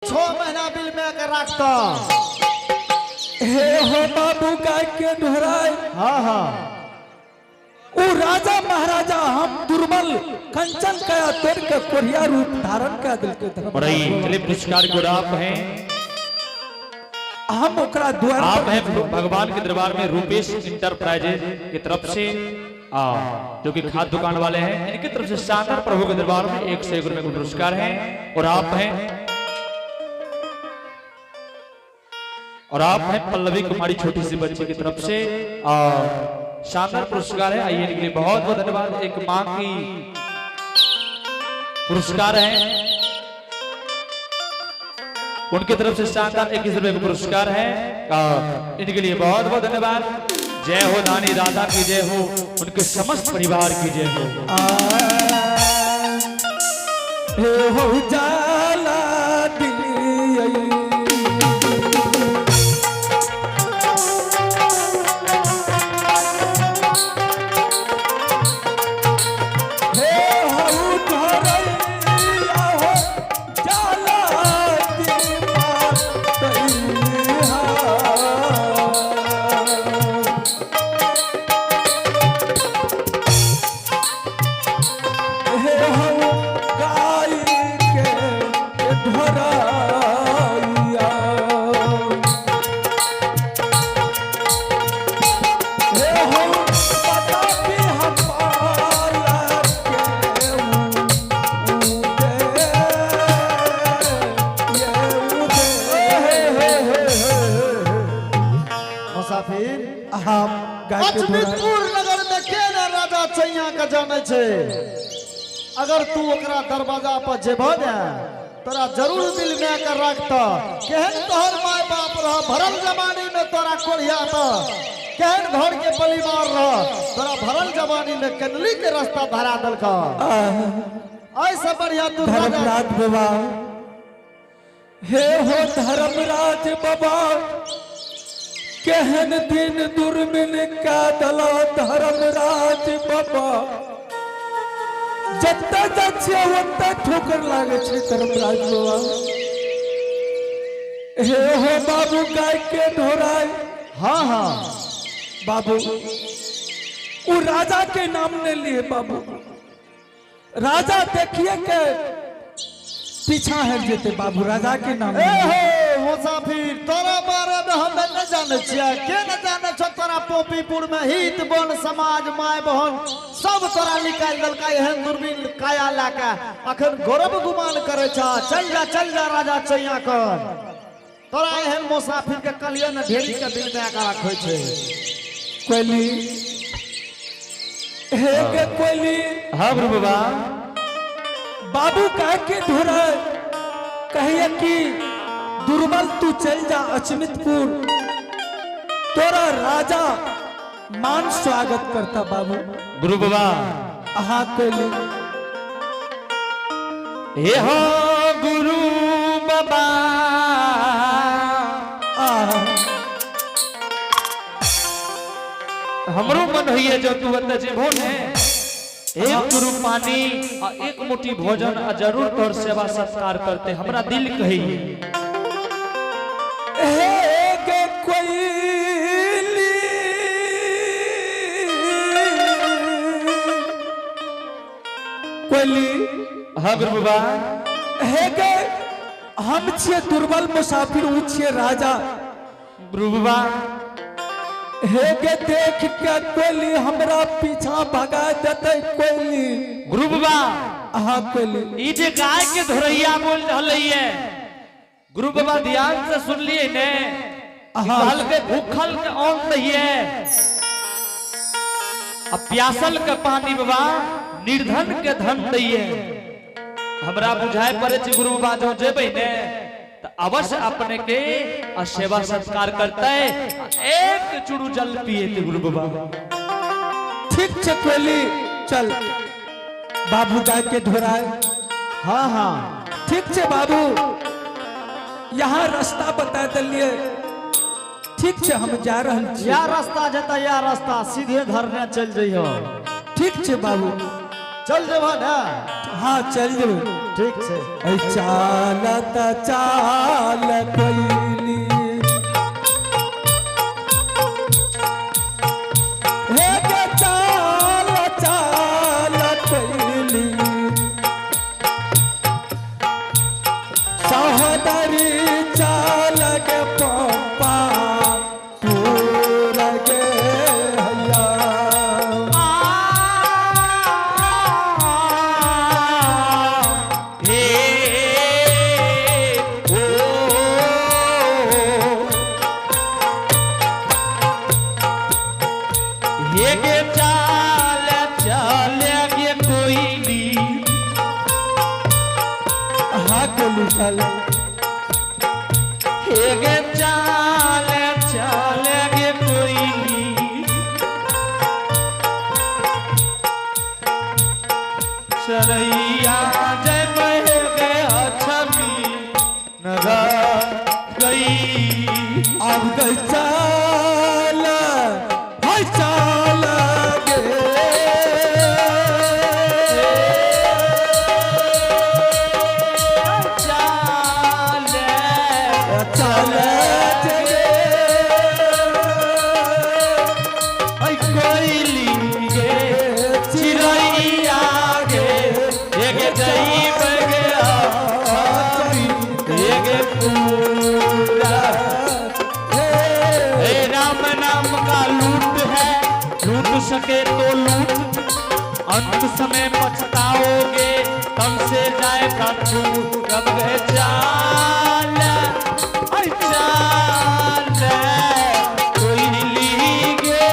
6 महीना बिल में के राखता। हे हो बाबू, गाय के ढोराय। हाँ हाँ उ राजा महाराजा हम दुर्बल कंचन कया तोड़ के कोढ़िया रूप धारण कर दिल के धर्म। और ये चलिए, पुरस्कार को आप हैं। हम ओकरा द्वार आप पर हैं भगवान के दरबार में रूपेश इंटरप्राइजेज की तरफ से जो कि खाद दुकान वाले हैं, इनकी तरफ से शानदार प्रभु के दरबार में 101 रुपए का पुरस्कार है। और आप हैं और आप हैं पल्लवी कुमारी, छोटी सी बच्ची की तरफ से शानदार पुरस्कार है। आइए, इनके लिए बहुत बहुत धन्यवाद। एक माँ की पुरस्कार है, उनकी तरफ से शानदार 21 रुपए का पुरस्कार है। इनके लिए बहुत बहुत धन्यवाद। जय हो दानी दादा की जय हो, उनके समस्त परिवार की जय हो। हे हो जाला दियई। हे हो ढोरैया हो जाला दीपतैहा। हे हो गाय के ढोरैया। हे हो बताबी हम पाला के उदे ये उदे। हे हे हे हे हे मुसाफिर। हम गाय के ढोराई। अजमितपुर नगर में के ने राजा चैया के जाने छै? अगर तू ओकरा दरवाजा पर जेबह ने, तोरा जरूर दिल में के रखत। केहन तोहर माय बाप रह, भरल जवानी में तोरा कोढ़िया त केहन घर के परिवार रह, तोरा भरल जवानी में कनली के रास्ता धरा देलक। ऐसे बढ़िया तू राजा धर्मराज बाबा, हे हो धर्मराज बाबा, केहन दिन दुर्मिन का दला धर्मराज बाबा। जत्ता जाइ छियै ओत्ता ठोकर लागे छै धर्मराज बाबा। हे हो बाबू गाय के ढोराय। हाँ हाँ बाबू, उ राजा के नाम ने लिए बाबू, राजा देखिए के पीछा हट जेते बाबू, राजा के नाम ए ने लिए। हो मुसाफिर, तोरा बारे में हमे न जाने छियै। के न जाने छौ तोरा पोपीपुर में? हित बन समाज, माय बहन सब तोरा निकालि देलका। एहन दूरबीन काया लए के अखन गौरव गुमान करे छ। चल जा, चल जा राजा चैया कर। तोरा एहन मुसाफिर के कलियो ने ढेरी के दिल में आके रखै छै। कोयली, हे के कोयली। हाँ गुरु बाबा। बाबू कह के ढोरा कहिए कि दुर्बल, तू चल जा अचमितपुर, तोरा राजा मान स्वागत करता बाबू। गुरु बाबा। हाँ कोयली। हे हो गुरु बाबा। आ हमरो मन होइए जो तू ओतऽ जेबहो ने, एक गुरु पानी आ एक मुट्ठी भोजन आ जरूर तोहर सेवा सत्कार करते, हमरा दिल कहिए। हे के कोयली, कोयली। हाँ गुरु बाबा। हे के, हम छिए दुर्बल मुसाफिर, ऊ छिए राजा। गुरु बाबा। हे के, देख के कोयली हमरा पीछा भगा देते कोयली। गुरु बाबा। हाँ कोयली। ई जे गाय के धोरैया बोल रहलै ये गुरु बाबा, ध्यान से सुनलिए ने? हाँ। कहलकै भूखल के अन्न दैये आ प्यासल के पानी बाबा, निर्धन के धन दैये। हमरा बुझाय पड़े छै गुरु बाबा, जो जेबै ने तऽ अवश्य अपने के आ सेवा सत्कार करतै आ एक चूड़ू जल पिएते गुरु बाबा। ठीक छै कोयली, चल बाबू गाय के ढोराए। हाँ हाँ ठीक छै बाबू, यहाँ रास्ता बता दिलिए, ठीक छै, हम जा रहल छी। या रास्ता जेता, या रास्ता सीधे धरने चल जइहो। ठीक छै बाबू। चल जेबह ने? हाँ, चल जेबै। ठीक छै। ऐ चालत चाल कोइली, हे गे चाल चाल कोइली, सहोदरी चाल के पंपा पूर गे हैया। हे ओ, हे गे चाल चाल गे कोइली। हा गोलू साल। हे गे चाल चाल गे कोइली, चरैया जय बह गे अछमी नगर गई। अब गई चाल हाय चाल गे। चाल चाल गे। ऐ कोइली गे चिड़ैया गे, एक जई गे एक पूरा। हे राम नाम का लूट है, लूट सके तो लूट, अंत समय पछताओगे, तम से जाए प्राण कब गए। चाल ऐ चाल कोइली गे।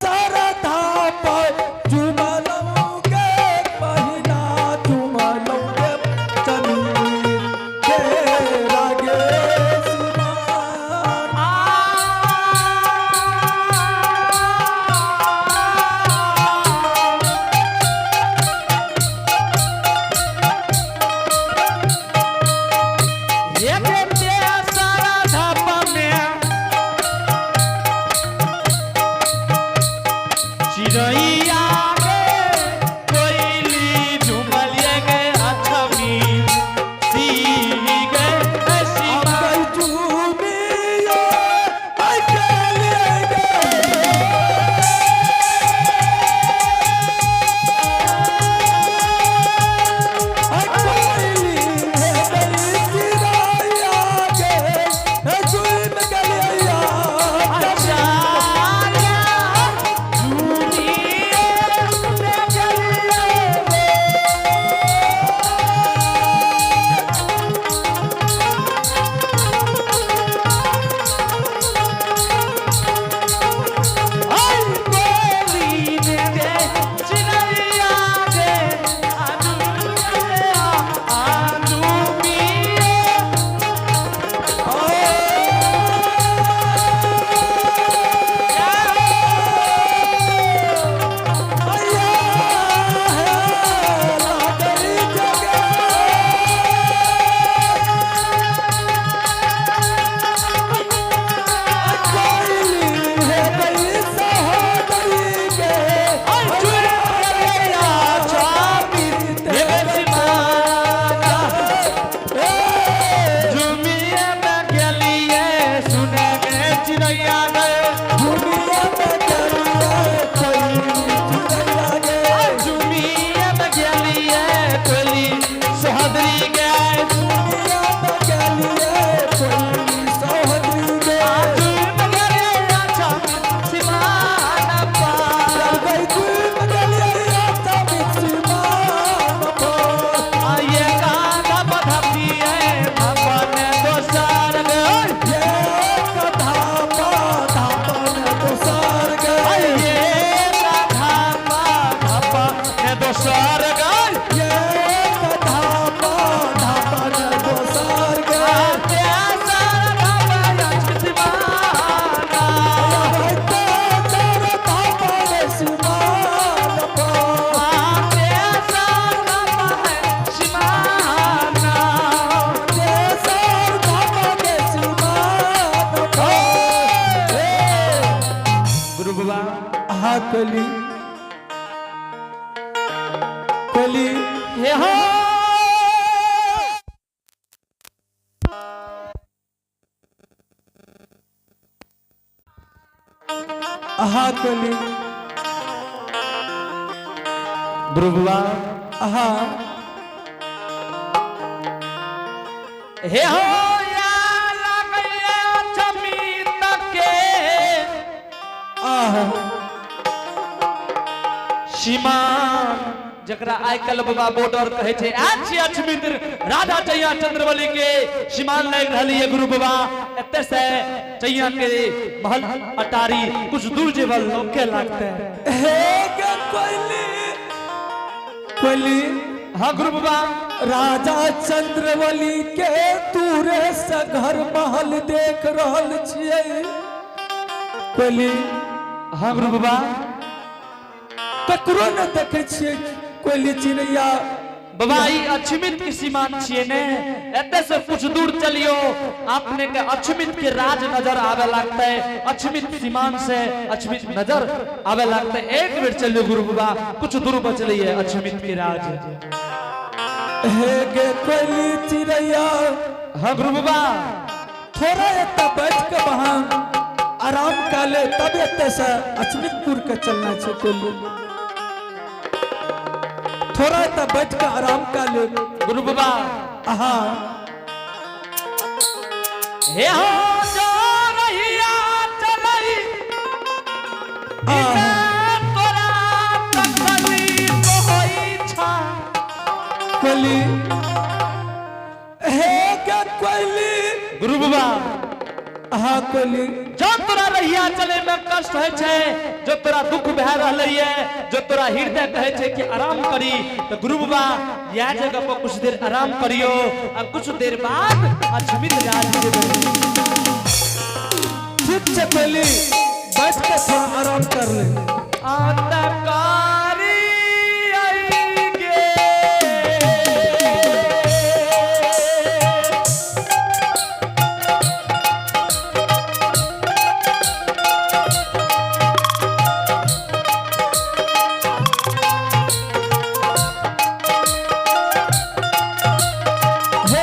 सरधा पर चुमलौगे पहिला चुमलौगे चली के रागे सिमान। कोयली कोयली हे हो आहा कोयली गुरु बाबा आहा हे हो या लगैया चमीत के आहा सीमान जकरा आइ काल्हि बाबा बॉर्डर कहै छै आयल छी अक्षमित्र राजा चैया चंद्रबली के सीमान लागि रहल ये गुरु बाबा। एते से चैया के महल अटारी कुछ दूर जेबल लोग के लागते। हे गे कोयली कोयली हाँ गुरु बाबा। राजा चंद्रवली के दूरे से घर महल देख रहल छियै कोयली। हाँ गुरु बाबा। ककरो न देखे छियै कोयली चिड़ैया। बाबा ई अक्षमित के सीमान छियै ने, एते से कुछ दूर चलियो अपने के अक्षमित के राज नजर आवे लगते। अक्षमित सीमान से अक्षमित नजर आवे लगते। एक बेर चलियो गुरु बाबा, कुछ दूर बचलिए अक्षमित के राज। हे गे कोयली चिड़ैया। हाँ गुरु बाबा। थोड़ा एतऽ बैठ के वहाँ आराम कर ले, तब एतऽ से अक्षमितपुर के चलना छै कोयली। थोड़ा एतऽ बैठ के आराम कर ले गुरु बाबा। आहा। हे हो जो रहिया चलई आहा। तोरा तकलीफ होई छा। कोयली हे गे कोयली। गुरु बाबा। आहा कोयली। जो तोरा रहिया चले में कष्ट होइ छै, जो तोरा दुख भए रहलै ये, जो तोरा हृदय कहै छै कि आराम करी, तो गुरु बाबा यह जगह पर कुछ देर आराम करियो आ कुछ देर बाद अक्षमित राज जेबै। ठीक छै कोयली, बैठ के थोड़ा आराम कर ले। आतकारी आई गे। हे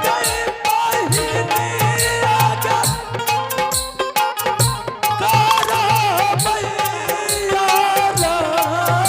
गई बहिनी आजा, करो मैया राम।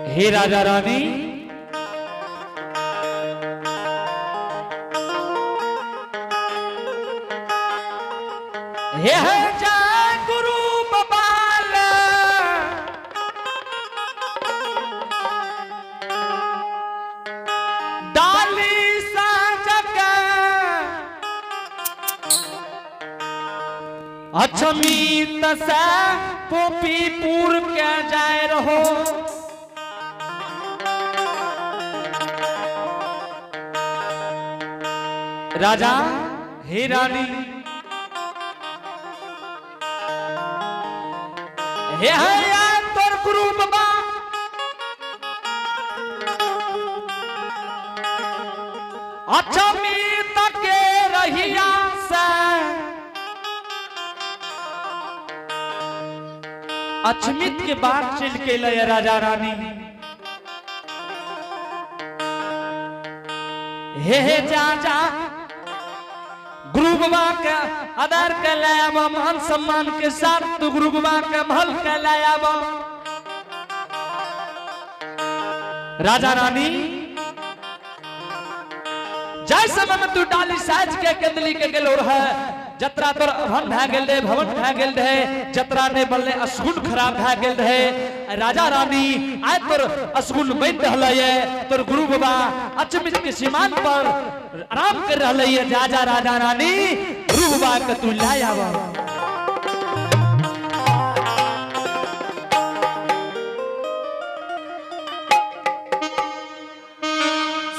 हे राजा रानी, हे है जय गुरु बबाल। डाली साजक अछमीत से पोपीपुर के जाय रहो। राजा हे रानी, हे है तोर गुरु बाबा अछमीत के रहिया से अछमित के बाद चल के लय राजा रानी। हे हे जा जा गुरु बाबा के आदर के लायाब, मान सम्मान के साथ तू गुरु बाबा के महल के लायाब। राजा रानी, जाय समय में तू डाली साज के केंदली के गेलो रहे, जतरा तोर अभन भए गेल रहे, भवन भए गेल रहे, जतरा ने बनले असगुन खराब भए गेल रहे। राजा रानी, आय तोर असगुन बनि रहले ये, तोर गुरु बाबा अचमित के सीमान पर आराम कर रहले ये। जा जा राजा रानी, गुरु बाबा के तू लाय आवा।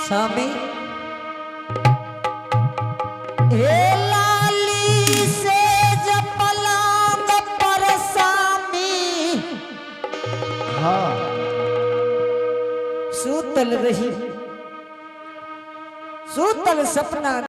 स्वामी हे लाली से जपलांग पर स्वामी हाँ सूतल रही, सूतल सपना